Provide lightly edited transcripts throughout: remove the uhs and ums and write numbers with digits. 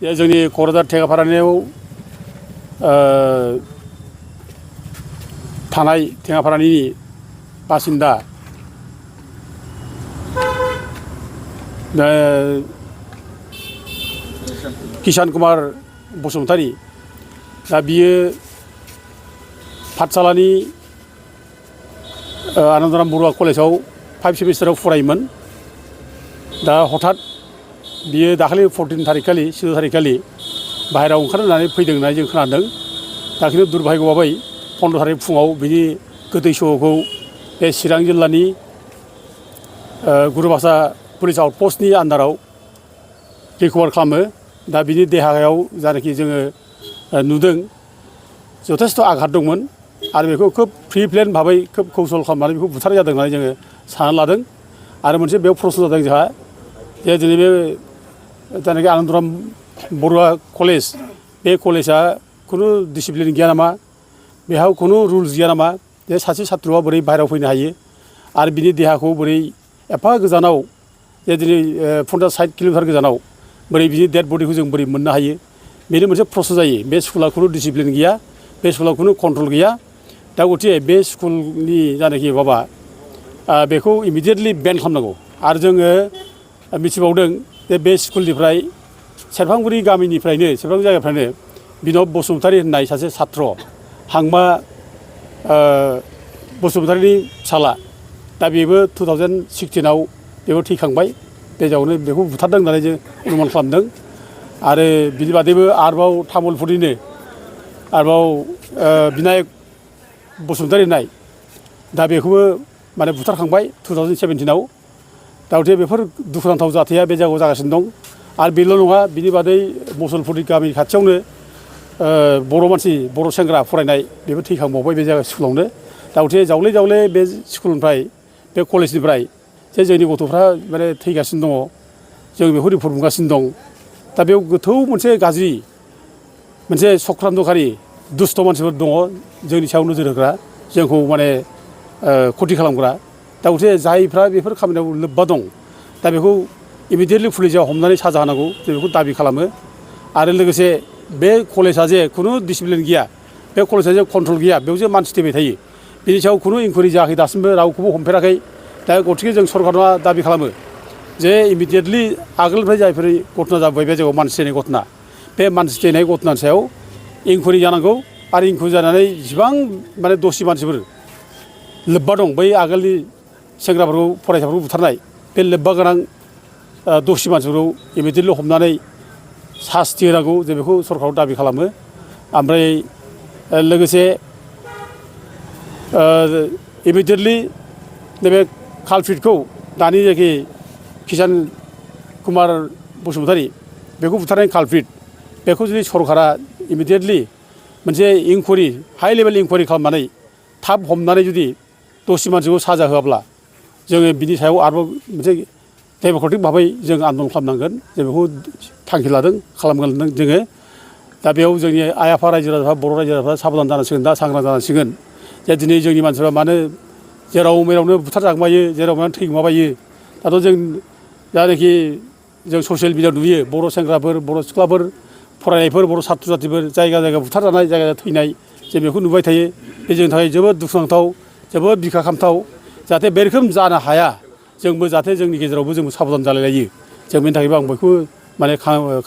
जोंनि क'क्राझार थेङापारानियाव थानाय थेङापारानि बासिन्दा किसान कुमार बसुमतारी दा बियो पाठशालानि आनन्दराम बरुवा कलेजाव 5 सेमिस्टाराव फरायोमोन। दा हठात बियो दाखालि 14 थारिख खालि 16 थारिख खालि बाहेरायाव ओंखारनानै फैदों होननानै जों खोनादों। दा खिन्थु दुर्भाग्यबाबै 15 थारिख फुङाव बिनि गोथै सह'खौ बे चिरां जिल्लानि गुरुबासा पुलिस आउटपस्टनि आन्दाराव रिकभार खालामो। दा बिनि देहायाव जानाखि जोङो नुदों जथेस्थ' आघात दंमोन आरो बेखौ खोब प्रि प्लेन भाबै खोब कौशल खालामनानै बेखौ बुथारनाय जादों होननानै जोङो सानना लादों। आरो मोनसे बेयाव प्रश्न जादों जोंहा जे दिनै बे जानाखि आनन्दराम बरुवा कलेज बे कलेजा खुनु डिसिप्लिन गैया नामा, बेहाव खुनु रुल्स गैया नामा, जे सासे छात्रआ बोरै बाहेरायाव फैनो हायो आरो बिनि देहाखौ बोरै एफा गोजानाव जे दिनै 50-60 किल'मिटार गोजानाव बोरै बिनि डेड बडिखौ जों बोरै मोननो हायो, बेनो मोनसे प्रश्न जायो। बे स्कुला खुनु डिसिप्लिन गैया, बे स्कुलाव खुनु कन्ट्रल गैया। दा गथिखे बे स्कुलनि जानाखि माबा बेखौ इमिडियेटलि बेन खालामनांगौ। आरो जोङो मिथिबावदों जे बे स्कुलनिफ्राय सेरफांगुरि गामिनिफ्रायनो सेरफांगुरि जायगानिफ्रायनो बिनब बसुमतारी होननाय सासे छात्र हांमा बसुमतारीनि फिसाला, दा बेबो 2016आव बेबो थैखांबाय। बे जाउनाव बेखौ बुथारदों होननानै जों अनुमान खालामदों। आरो बिनि बादैबो आरोबाव तामुलपुरनिनो आरोबाव बिनायक बसुमतारी होननाय, दा बेखौबो माने बुथारखांबाय 2017आव। दा गथिखे बेफोर दुखुनांथाव जाथाया बे जायगायाव जागासिनो दं। आरो बेल' नङा, बिनि बादै मुसलपुरनि गामि खाथियावनो बर' सेंग्रा फरायनाय बेबो थैखांबावबाय बे जायगा स्कुलावनो। दा गथिखे जावले जावले बे स्कुलनिफ्राय बे कलेजनिफ्राय जे जोंनि गथ'फ्रा माने थैगासिनो दङ, जों बेखौ रिपर्ट मोनगासिनो दं। दा बेयाव गोथौ मोनसे गाज्रि मोनसे सख्रान्तकारि दुस्थ' मानसिफोर दङ जोंनि सायाव नोजोर होग्रा, जोंखौ माने खथि खालामग्रा। दा गथिखे जायफ्रा बेफोर खामानियाव लोब्बा दं, दा बेखौ इमिडियेटलि पुलिसा हमनानै साजा होनांगौ जों बेखौ दाबि खालामो। आरो लोगोसे बे कलेजा जे खुनु डिसिप्लिन गैया, बे कलेजा जे कन्ट्रल गैया, बेयाव जे मानसि थैबाय थायो, बिनि सायाव खुनु इनकुवारि जायाखै, दासिमबो रावखौबो हमफेराखै। दा गथिखे जों सरकारनाव दाबि खालामो जे इमिडियेटलि आगोलनिफ्राय जायफोर घटना जाबाय बे जायगायाव मानसि थैनाय घटना, बे मानसि थैनाय घटनानि सायाव इनकुवारि जानांगौ। आरो इनकुवारि जानानै जेसेबां माने दसि मानसिफोर लोब्बा दं बै आगोलनि सेंग्राफोरखौ फरायसाफोरखौ बुथारनाय, बे लोब्बा गोनां दसि मानसिफोरखौ इमिडियेटलि हमनानै सास्ति होनांगौ जों बेखौ सरकाराव दाबि खालामो। ओमफ्राय लोगोसे इमिडियेटलि नैबे कालप्रिटखौ दानि जायखि किसान कुमार बसुमतारी बेखौ बुथारनाय कालप्रिट, बेखौ जुदि सरकारा इमिडियेटलि मोनसे इनकुवारि हाइ लेभेल इनकुवारि खालामनानै थाब हमनानै जुदि दसि मानसिखौ साजा होआब्ला जोङो बिनि सायाव आरोबाव मोनसे डेम'क्रेटिक भाबै जों आन्दलन खालामनांगोन। जों बेखौ थांखि लादों, खालामगोन जोङो। दा बेयाव जोंनि आइ आफा रायजो राजाफ्रा बर' रायजो राजाफ्रा साबधान जानांसिगोन, दा सांग्रां जानांसिगोन। जे दिनै जोंनि मानसिफ्रा मानो जेराव मेरावनो बुथारजाखोमायो, जेराव मेरावनो थैगोमाबायो। दाथ' जों जानाखि जों ससियेल मिडियायाव नुयो बर' सेंग्राफोर, बर' सिख्लाफोर, फरायनायफोर, बर' सात्र जातिफोर जायगा जायगा बुथारजानाय, जायगा जायगा थैनाय जों बेखौ नुबाय थायो। बे जोंनि थाखाय जोबोद दुखुनांथाव, जोबोद बिखा खामथाव। जाहाथे बे रोखोम जानो हाया, जोंबो जाहाथे जोंनि गेजेरावबो जोंबो साबधान जालायलायो। जों बेनि थाखायबो आं बयखौबो माने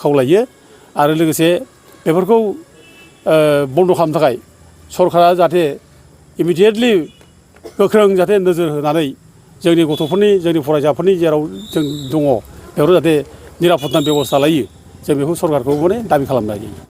खावलायो। आरो लोगोसे बेफोरखौ बन्द' खालामनो थाखाय सरकारा जाहाथे इमिडियेटलि गोख्रों जाहाथे नोजोर होनानै जोंनि गथ'फोरनि, जोंनि फरायसाफोरनि जेराव जों दङ बेफोराव जाहाथे निरापत्तानि बेब'स्था लायो, जों बेखौ सरकारखौ माने दाबि खालामनो हायो।